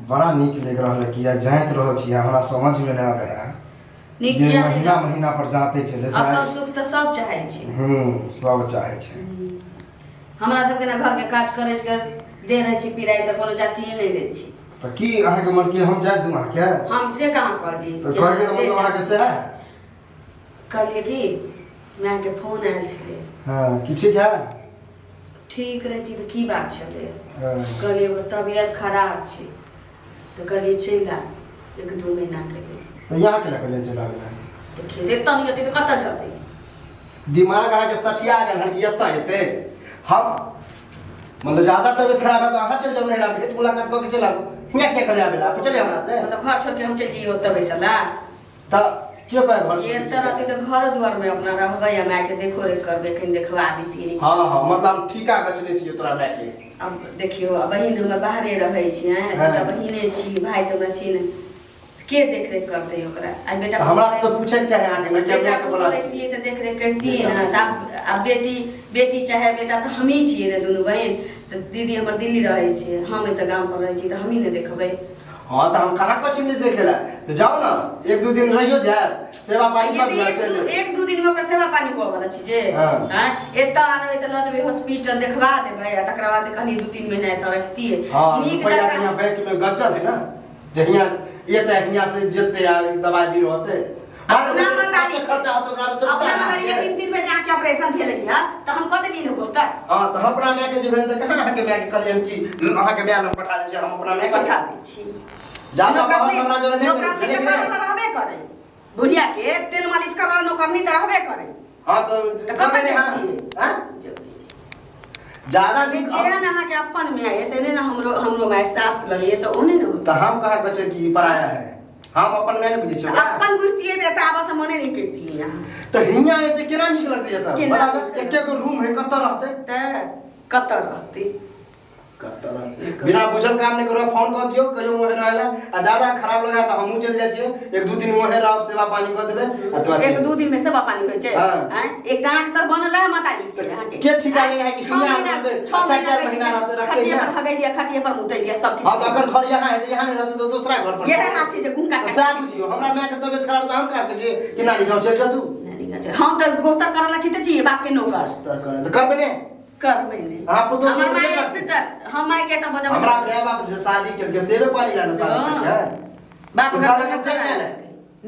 बड़ा नीक लागि रहल है कि जाइत रहल छी हमरा समझमे नहि आबै है नीक जे किया नहि महीना लागत? महीना पर जाते छलै से अपन आइ- सुख तऽ सब चाहै छै। सब चाहै छै। हमरा सबके ने घरके काज करै छै, देह रहै छै पीराइ तऽ कोनो जातिए नहि दै छी। तऽ की अहाँके मन की हम जाय दू अहाँके? हम से कहाँ कहलियै। तऽ कहैके तऽ मतलब अहाँके सएह कहलियै कि मायके फोन आयल छलै। हँ, की ठीक है? ठीक रहती तऽ की बात छलै। कहलियै ओकर तबियत खराब छै तऽ कहलियै चलि आ 1-2 महीनाके लेल। तऽ यहाँ के लऽ चलि आबै? तऽ खेत एतऽ नहि हेतै तऽ कतऽ जेतै? दिमाग अहाँके सठिया गेल हन कि एतऽ एतै? हम मतलब ज्यादा तबियत खराब है तऽ अहाँ चलि जाउ नैहरा, भेंट मुलाकात कऽ के चलि आबू। हियाँ किया करे आबै ला? पूछलियै हमरा से? मतलब घर छोड़ि के हम चलि जइयै ओतऽ बैसला? तऽ के कहे घर छोड़ि के एतऽ चलि रहतै तऽ घरो दुआरमे अपना रहबै आ मायके देखो रेख करबै, कनि देखबा दितियै। हँ हँ, मतलब हम ठीका गछने छियै तोरा मायके। आब देखियौ, आ बहिन हमर बाहरे रहै छै। आँय, दूटा बहिने छी, भाय तऽ हमरा छी नहि, के देखरेख करतै ओकरा? आइ बेटा तऽ हमरा से तऽ पूछैके चाही अहाँके ने कि बेटा मायके पुतोह बोला छी। रहितियै तऽ देखरेख करितियै ने। तऽ आब बेटी, बेटी चाहे बेटा तऽ हमही छियै ने दुनू बहिन। तऽ दीदी हमर दिल्ली रहै छै, हम एतऽ गाम पर रहै छी, तऽ हमही ने देखबै। हँ, तऽ हम कहाँ कहै छी नहि देखे ला? तऽ जाउ ने, 1-2 दिन रहियो जायब, सेवा पानी कऽ यदि दियौ, एक चलि दू जायब। 1-2 दिन में ओकर सेवा पानी हुअ वाला छै जे आँय, एतऽ आनबै तऽ लऽ जेबै हॉस्पिटल देखबा देबै आ तकरा बाद कहलियै 2-3 महीना एतऽ रखतियै। हँ, नीक रुपैआ जकाँ। के यहाँ बैंक में गचल है ना, जहिया एतै हियाँ से जेतै आ दवाई भी रहतै। अपना मतारी खर्चा होतै ओकरा में से अपना पता है मतारी के अहाँके? 3-3 बेर जाके ऑपरेशन भेलै हँ तऽ हम कऽ देलियै ने गोस्तर। हँ, तऽ हम अपना माय के जे भेल तऽ कहाँ अहाँके माय के कहलियै कि अहाँके माय लग पठा दै छियै? हम अपना माय के पठा दै छी। ज्यादा बहस हमरा जोरे नहि करू, नौकरनी बुझलियै के कि नहि? करऽ रहबे करे, बुढ़िया के तेल मालिश करऽ नौकरनी तऽ रहबे करे। हँ, तऽ तऽ कतऽ करबै ने अहाँ? जैतियै? आँय? ज्यादा नीक जेहन अहाँके अपन माय है तेहने ने हमरो, हमरो माय सास लगैए तऽ ओहने ने होतै। तऽ हम कहाँ कहै छियै कि ई पराया है? हम अपन माय ने बुझै छियै ओकरा। अपन बुझतियै तऽ एतऽ आबऽ से मने नहि करितियै अहाँ। तऽ हियाँ एतै केना नीक लगतै एतऽ? केना बता तऽ, नीक एके गो रूम है, कतऽ रहतै? तऽ कतऽ रहतै? कतऽ रहतै? बिना बुझल काम नहि करू। फोन कऽ दियौ, कहियो वहें रहै लए आ ज्यादा खराब लगा तऽ हमहूँ चलि जाइ छियै, 1-2 दिन वहें रहब, सेवा पानी कऽ देबै आ तोरा 1-2 दिन में सेवा पानी होइ छै? हँ। आँय, एकटा आँख तर बनल रहै माताजी के अहाँके। के ठिका लेने है कि छओ हियाँ महीना रहतै, 6 चारि महीना चारि महीना रहतै, रखतै खटिये हियाँ। पर हगैलियै, खटिये पर मुतैलियै, सब किछु। हँ, तऽ अखन घर यहाँ है तऽ यहाँ नहि रहतै तऽ दोसरा घर पर। इएह हाथ छै जे गुम तऽ काट। सएह बुझियौ, हमरा मायके तबियत खराब तऽ हम कहाँ कहै छियै कि नानी गाँव चलि जाउ तू। हम तऽ गोस्तर करऽ ला छी तऽ छी बाप के नौकर। बिस्तर करे तऽ करबै ने? करबै नहि। अहाँ पुतोहु छी हमर तऽ माय नहि एतै तऽ हम मायके एतऽ बजबै। हमरा माय बाप जे शादी केलकै सेवे पानी ला ने शादी केलकै। बाप तऽ घर घर लग चलि जाय ले।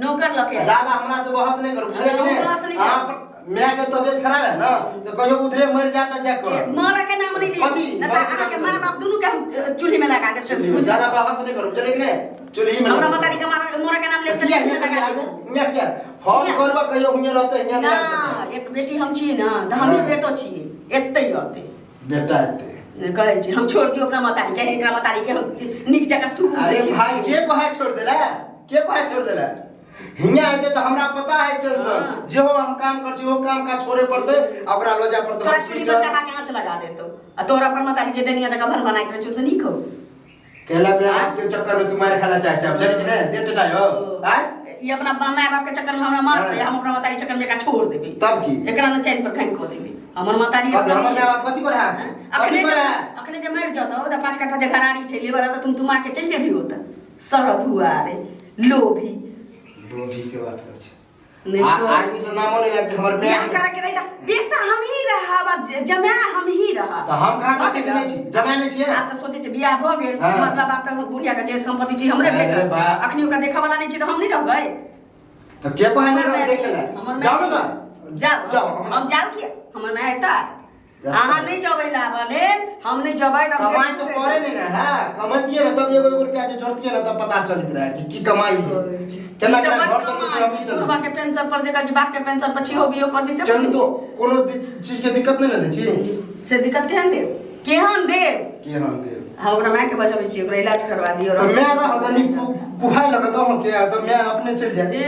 नौकर लऽ के ज्यादा हमरा से बहस नहि करू, बुझलियै कि हम बहस नहि? नहि अहाँ करब। माय के तबियत खराब है ना तऽ कहियो उधरे मरि जाय तऽ जाय कर। मरऽ के नाम नहि लिअ। कथी? नहि मरऽ तऽ के अहाँके नाम माय नहि। बाप दुनू के हम चूल्ही में लगा देब से चूल्ही में। बुझ। ज्यादा बहस नहि करू, बुझलियै कि नहि? चूल्ही में हमरा लगा मतारी के मरऽ के नाम लेब तऽ किया चूल्ही में हियाँ लगा किया देब। हियाँ किया फोन हियाँ। करबऽ कहियो हुएँ रहतै, हियाँ नहि ना आबि सकै। एक बेटी हम छी ना तऽ हमही बेटो छियै, एतै अतै। बेटा एतै। नहि कहै छी हम छोड़ दियौ अपना मतारी के, एकरा मतारी के हम नीक जकाँ सुख दै अरे छी। भाई, के कहे छोड़ देला? के कहे छोड़ देला? हियाँ एतै तऽ हमरा पता है टेंशन। जे हो हम काम कर छी, वो काम काज छोड़े पड़तै आ ओकरा लऽ जाय पड़तै तोरा चूल्ही पर हॉस्पिटल। चढ़ा के आँच लगा देतौ आ तोरा पर मतारी जे डनिया जकाँ भन बनाइत रहै छौ से नीक हौ। कहला माय बाप के चक्कर में तू मार खाला चाहे छै, बुझल कि नहीं? दे टटा हो आय। ई अपना माय बाप के चक्कर में हमरा मारतै, हम अपना मतारी चक्कर में एकरा छोड़ देबै। तब की? एकरा न चैन पर खाइन खो देबै हमर मतारी। कथी हमर माय बाप कथी करे है? कथी अखने करे जे है? अखने जे मरि जतौ तऽ 5 कट्ठा जे घरारी छै लेबऽ तऽ तुम तुमा के चलि जेबही ओतऽ। सरधुआ रे लोभी। लोभी के बात कर छै। नहि आगे से नामो नहीं लाग हमर माय। बियाह करे के रही तऽ बेटा हम ही रहब आ जमाय हम ही रहब। तऽ हम कहाँ कहै छियै कि नहि छी जमाय नहि छियै? आब तऽ सोचै छै बियाह भऽ गेल। मतलब आब तऽ बुढ़िया के जे संपत्ति छै हमरे अरे भेटल। बा। अखनी ओकरा देखऽ वाला नहि छै तऽ हम नहि रहबै? तऽ के कहै नहि हमर रहबै माय देखे ला? हमर माय जाउ ने तऽ। जाउ। जाउ। हम जाउ किया? हमर माय एता, अहाँ नहि जबै लाबऽ लेल, हम नहि जबै तऽ हम कमाई तो करे नहीं ना है, कमैतिए ना तब एगो एगो रुपया जे जोड़तिए ना तब पता चलत रहे कि की कमाई है, केना ई तऽ केना बड घर चलबै छै, कमाइ हम छै। की चलबै बुढ़बा के पेंशन पर जेका जी बाप के पेंशन पर छिहो बियो कर छै से केहन तो कोनो चीज के दिक्कत नहीं ना दै छी। से दिक्कत केहन देब, केहन देब? केहन देब? हम ओकरा माय के बजबै छी, ओकरा इलाज करवा दियौ। तऽ माय रह तनी कुहाय लगत अहूँ के आ तऽ माय अपने चलि जाय। ए,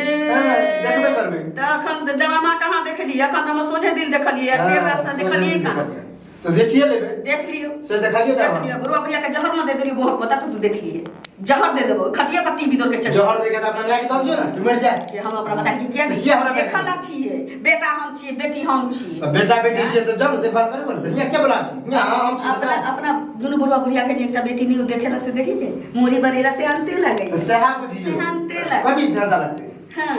देखबे करबै। तऽ अखन तऽ जमाना कहाँ देखलियै? अखन तऽ हम सोझे दिल देखलियै, टेढ़ रास्ता सोझे देखलियै दिल कहाँ? देखलियै। तो देखिए लेबै। देख लियो। से देखाइए देख दे। लियो, बुढ़वा बुढ़िया के जहर न दे देलियो बहुत पता तो तू देख लिए, जहर दे देबो, खटिया पर टीवी दौड़ के चल। जहर देके तऽ अपना माय के दऽ दियौ ने कि मरि जाए। कि हम अपना बता के किया से किया हमरा माय के? देखला छियै, बेटा हम छियै, बेटी हम छियै। तऽ बेटा बेटी छियै तऽ जाउ ने देखभाल करबै ने, हियाँ के बोला छी, हियाँ हम छी। अपना अपना दुनू बुढ़वा बुढ़िया के जे एकटा बेटी नहीं देखेला से देखी छै, मुड़ी बनेला से अंते लगै। तऽ सएह बुझियौ। सेहनते लगै। कथी सेहनता लगतै? हाँ।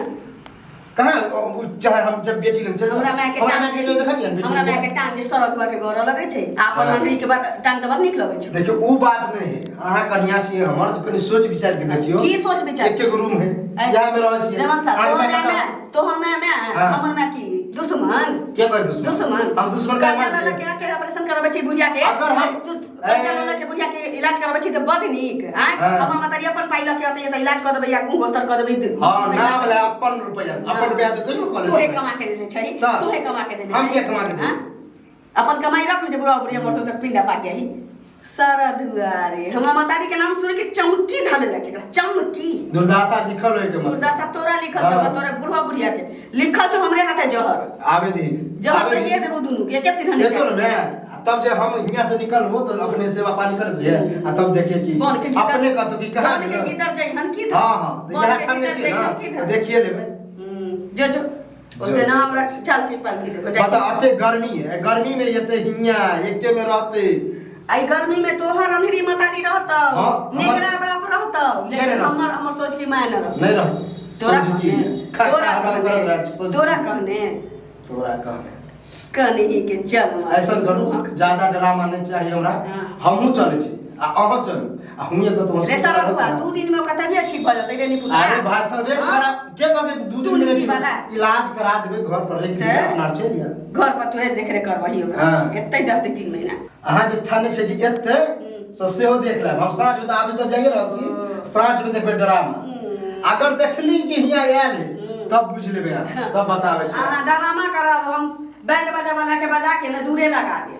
कहाँ ओ चाहे हम जब बेटी लग चल। हमरा माय के हमरा माय टांग के कहियो देखलियै बेटी हमरा लग? माय के टांग जे सड़क हुआ के गोर लगै छै, आ अपन हाँ। मंडली के बाद टांग तऽ बड़ नीक लगै छै। देखियौ उ बात नहीं है, अहाँ कन्या छियै हमर से कनि सोच विचार के देखियौ। की सोच विचार? एक एक रूम है, इएह में रहै छियै। रेवन साहब, अहाँके तोहर माय माय कतऽ? माय, तोहर माय माय, हाँ। हमर माय की दुश्मन? के कहै दुश्मन? दुश्मन। हम दुश्मन का कर्जा मान लऽ लियै। के आके ऑपरेशन करबै छै बुढ़िया के। अगर हम- चुप, कर्जा लऽ के बुढ़िया के इलाज करबै छै तऽ बड नीक। आँय? हाँ। हमर मातारी अपन पाइ लऽ के अतै तऽ इलाज कऽ देबै या गुह गोस्तर कऽ देबै। हाँ, ना बोले अपन रुपया, अपन रुपया तऽ कहियो कऽ तोहे लेबै। कमा के देने छै, तऽ। तोहे कमा के देने हम छै। किया कमा के देबै? आँय? अपन कमाई रख ले, जे बुढ़ा बुढ़िया मरतौ तऽ पिंडा पाट जाही। सारा दुआरे हमरा मातारी के नाम सुन के चमकी धले लगे एकरा, चमकी। दुर्दशा लिखल होय के मतलब। दुर्दशा तोरा लिखल छौ, हाँ। तोरा बुढ़वा बुढ़िया के लिखल छौ हमरे हाथे जहर। आबे दी। जहर आबे तऽ दी। ये देबो दुनू के एके सिरहने। देतो ने मैं, आ तब जे हम हियाँ से निकलबो तो अपने सेवा पानी कर दिए, आ तब देखे कि बन के गिदर- अपने कतौ कि कहाँ बन के गेलो। गिदर जइहन की धर। हाँ, हाँ, तऽ बन इएह के ठानने गिदर छियै जइहन ना, की तऽ धर। देखिए लेबै। जो जो ओते ना हमरा चल के पालकी देबो जाइ। बता अते गर्मी है, गर्मी में एते हियाँ एके में रहते। आई गर्मी में तोहर अन्हरी मतारी रहतौ, हाँ, हमर- नेगरा बाप रहतौ, किया लेकिन नहि रहतौ? हमर हमर सोच की माय न रहतौ। नहीं रह। तोरा सोच की कहने खा तोरा खा हराम करत कहने रह, सोच तोरा की। कहने तोरा कहने कनही के चल मार। ऐसा करू, ज्यादा ड्रामा नहीं चाहिए हमरा। हाँ। हमहूँ चलै छी आ अहाँ चलू आ हुएँ कतौ रे हॉस्पिटल सारा रहत हुआ ने। 2 दिन में ओकर तबियत ठीक भऽ जेतै रे निपुता। अरे भाई तबियत हाँ? खराब के कहते 2 दिन टुनकी में वाला। इलाज करा देबै, घर पर रख तऽ? दियै अपना चलि आयब। घर पर तोहे देख रेख करबही ओकरा। हाँ। एतै रहतै 3 महीना। अहाँ जे ठाने छै कि एतै से सेहो देख लेब। हम साँझ में तऽ आबि तऽ जाइए रहल छी, साँझ में देखबै ड्रामा। अगर देखली कि हियाँ आयल है तब बुझि लेबै अहाँ, तब बताबै छी। अहाँ ड्रामा करब, हम बैंड बाजा वाला के बजा के ने दूरे लगा देब।